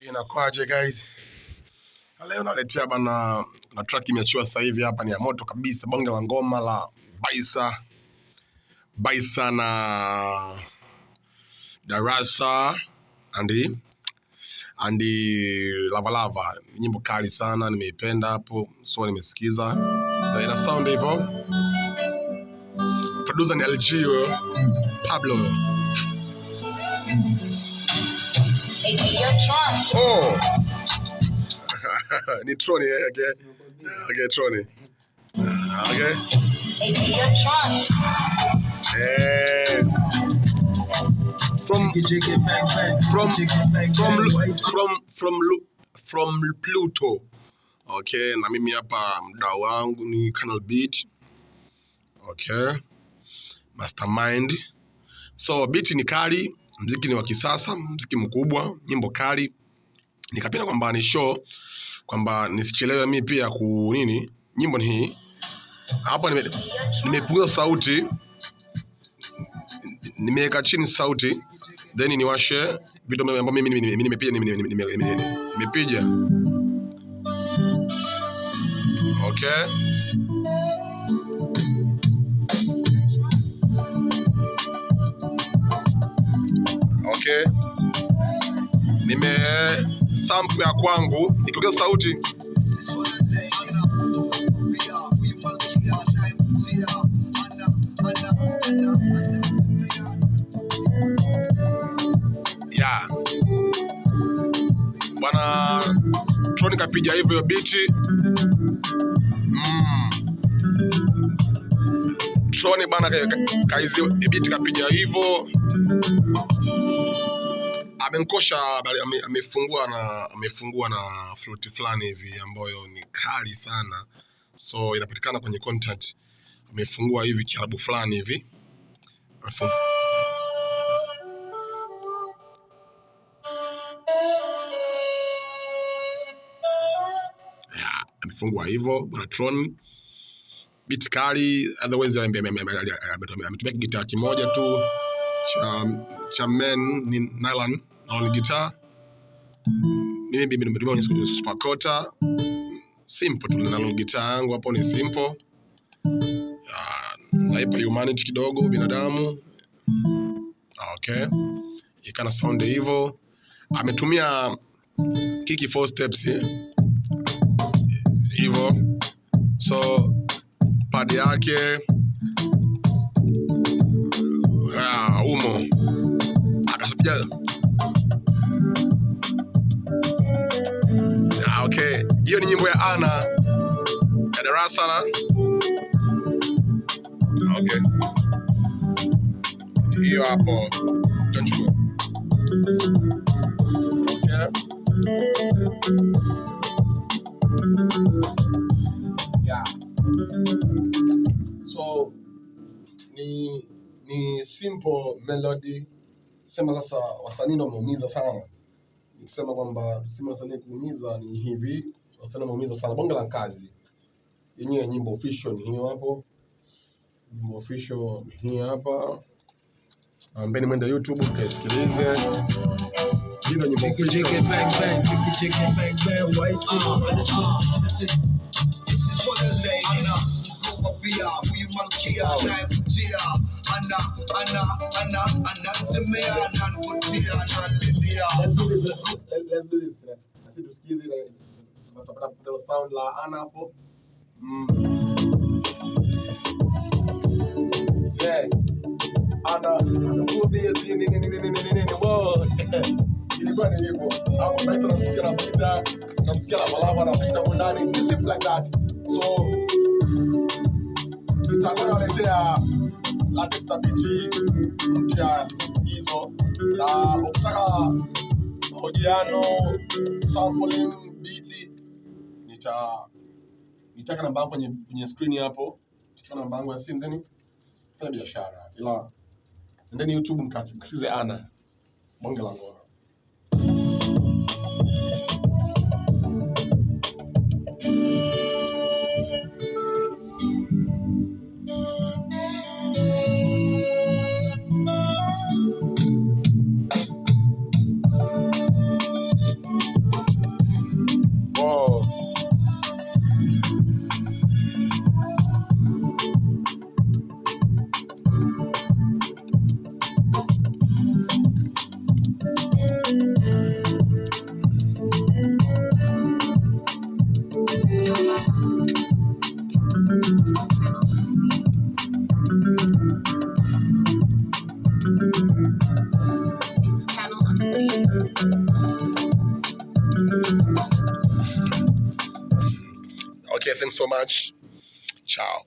Inakwaje guys? Leo naletea bana, na track imeachiwa sasa hivi hapa, ni ya moto kabisa, bonge la ngoma la Baisa Baisa na Darassa and Lava Lava. Nyimbo kali sana, nimeipenda hapo, so nimesikiza na ina sound hivyo. Producer ni LG huyo, Pablo. Oh. Ni Troni, okay. Okay, Troni. Okay. Eh, from from from from from from Pluto. Okay, na mimi hapa mdau wangu ni Canal Beat. Okay. Mastermind. So beat ni kali, mziki ni wa kisasa, mziki mkubwa, nyimbo kali. Nikapenda kwamba ni show kwamba nisichelewe mimi pia ku nini, nyimbo ni hii. Hapa nimepunguza sauti, nimeweka chini sauti, then niwashe vitu ambavyo mimi nimepiga nimepiga. Okay. Okay. Nime sample ya kwangu nikiongeza sauti. Yeah. Bwana Tron kapiga hivyo beat. Tron bana kaizi beat kapiga hivyo. Amenkosha, amefungua na flute fulani hivi ambayo ni kali sana. So inapatikana kwenye content. Amefungua hivi kiarabu fulani hivi. Amefungua hivyo bwana Tron. Beat kali, otherwise ametumia gitaa kimoja tu cha men ni nylon guitar. Mimi nimetumia kwenye Spakota. Simple tu nylon guitar yangu hapo ni simple. Naipa humanity kidogo binadamu. Okay. Ikana sound hivyo. Ametumia kiki 4 steps hivyo. So pad yake umo akapiga. Okay, hiyo ni nyimbo ya Ana ya Darassa na okay, hiyo hapo don't you go. Okay. Yeah. So ni simple melody. Sema sasa wasanii ndio wameumiza sana. Nikisema kwamba sema wasanii kuumiza ni hivi, wasanii wameumiza sana. Bonge la kazi yenyewe, nyimbo official ni hiyo hapo. Nyimbo official ni hii hapa. Ambeni mwende YouTube mkaisikilize. Hii ndio nyimbo official. Bang bang, chicka bang bang, white chick. This is for the ladies. Mkubwa huyu malkia anayevutia, ana ana ana anazimea, ananivutia, analilia. Let's do this. Let's do this. Na sisi tusikize na tutapata sound la Ana hapo. Yeah. Ana anakuambia si nini nini nini nini nini. Wow. Ilikuwa ni hivyo. Hapo sasa tunamsikia anapita, tunamsikia Lava Lava anapita huko ndani. It's simple like that. So tutakuwa naletea latest beat mpya hizo, na ukitaka mahojiano, sampling, beat, nitaka namba yangu kwenye screen hapo. Nitachukua namba yangu ya simu then fanya biashara. Ila nendeni YouTube mkasikize Ana, bonge la ngoma. thanks so much. Ciao.